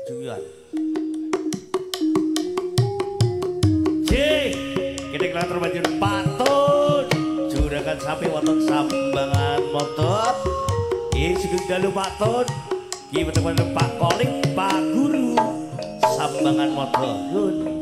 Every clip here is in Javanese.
Jungan. J, kita kelatur banjur patun. Juragan sapi wonten sambangan motor. Iki sugeng dalu patun. Iki wonten Pak Kolik, Pak Guru Sambangan Motor. Yun.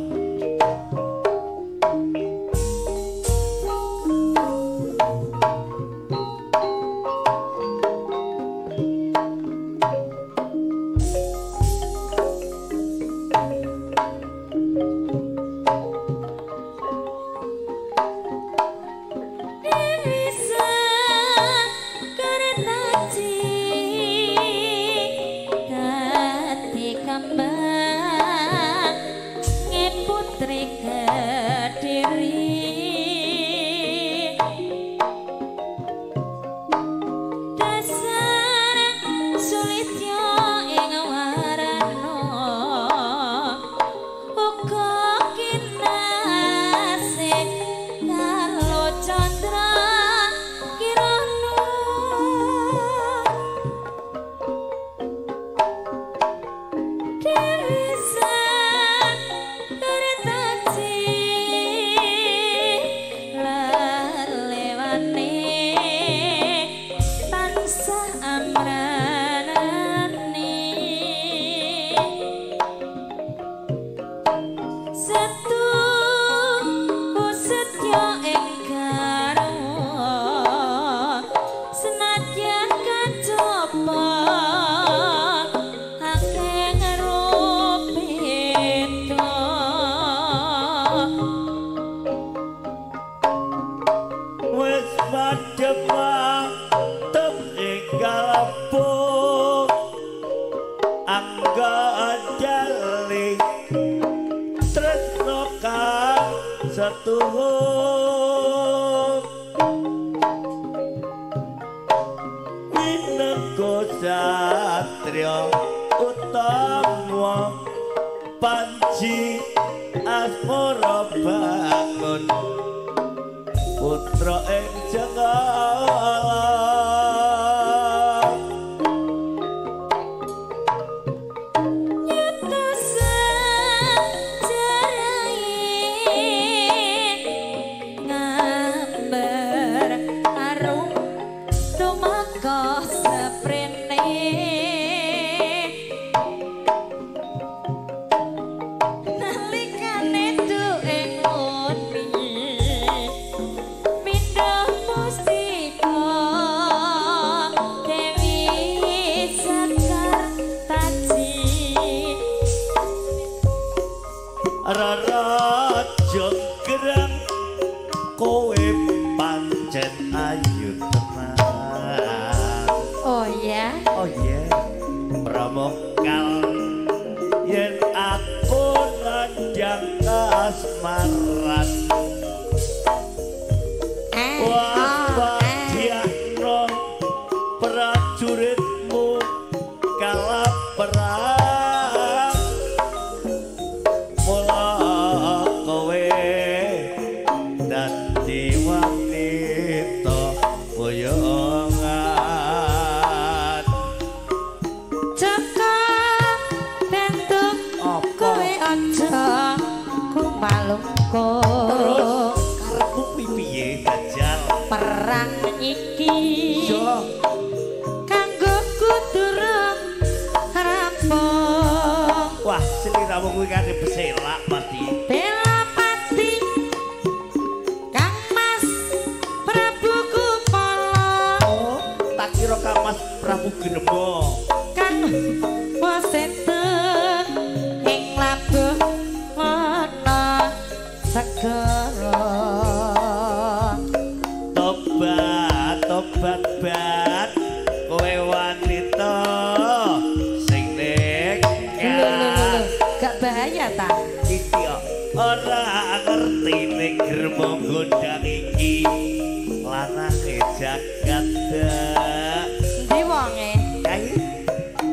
Satria utama panji asmara bangun putra ing Jangala. Asmaran wah prajuritmu kalah perang mula kowe dadi wanita boyongan. Cekap bentuk kowe aja malungko. Terus karepmu piye jajal? Perang iki kanggo kudu rampung. Wah, sliramu kuwi kate beselak pasti. Belapati Kang Mas Prabu Kupala. Oh, tak kira Kang Mas Prabu Gremo. Kang Waseten ing labuh segara. Tobat, tobat bat kowe wanita sing nekat. Gak bahaya ta? Iki ora ngerti ning gremo gondang iki lanange jagat. Endi wonge? Kae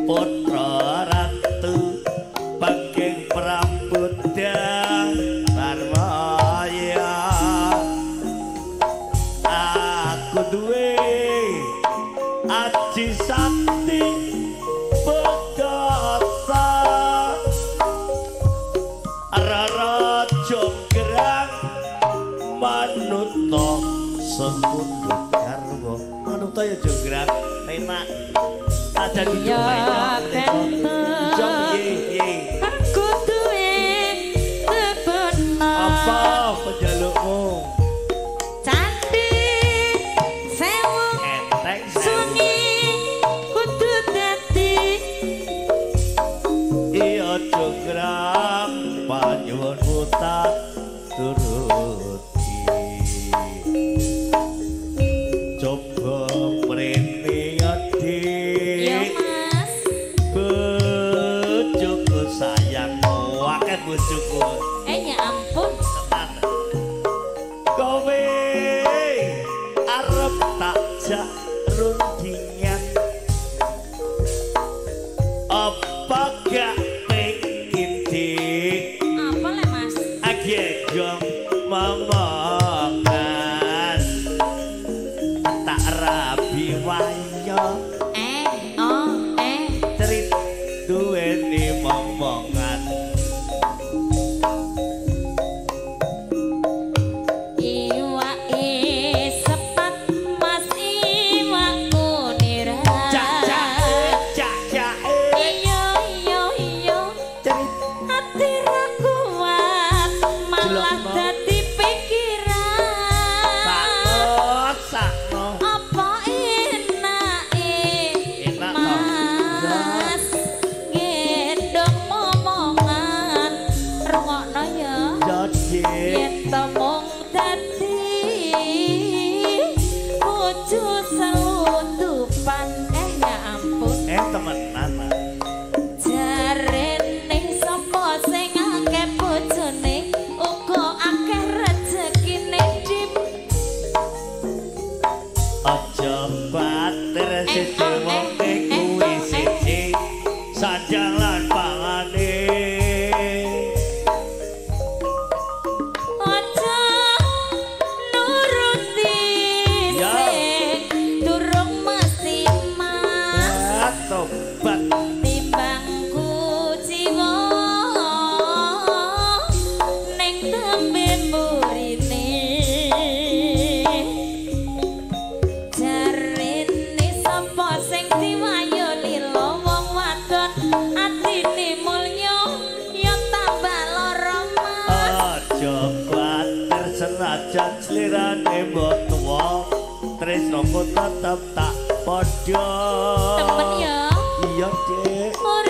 putra ratu Pangking Prabuda. Aku duwe aji sakti bedasa. Penak. Aja duduk penak. Iso piye piye. Aku duwe tebena. Apa penjalukmu? Candi sewu enteng sungi kudu dadi. Iya jograng panyuwunmu tak turuti. Coba mrene Ya Dik. Mas. Bojoku sayangmu akeh bojoku. Eh ya ampun. Tenan. Kowe arep tak jak rundingan. Apa gak pengin Dik? Apa le Mas? Agendong momongan tak rabi wayo Eh oh eh. cerit duweni momongan. Iwake sepat Mas iwak kunira. Cak cak cak cak Iya iya iya. cerit Ati ra kuat malah Jelokno. dadi pikiran. Sakno sakno Apa enake enak to. Mas gendong momongan rungokno ya. Ya Dik. Yen to mung dadi bojo selundupan. Eh ya ampun. Eh temenan Mas. Jarene sapa sing akeh bojone uga akeh rezekine Dim. Aja batir Eh, siji oh, eh, wonge eh, kuwi oh, eh. siji sanjang lan pangane. Aja nuruti Ya. sing durung mesti Mas. Tobat Timbang kuciwa ning tembe mburine. Jarene sapa sing diwayo lila wong wadon atine mulya ya tambah lara Mas. Aja kuwatir senajan slirane mbok tuwa tresnaku tetep tak padha. Temen ya. Iya Dik. Ora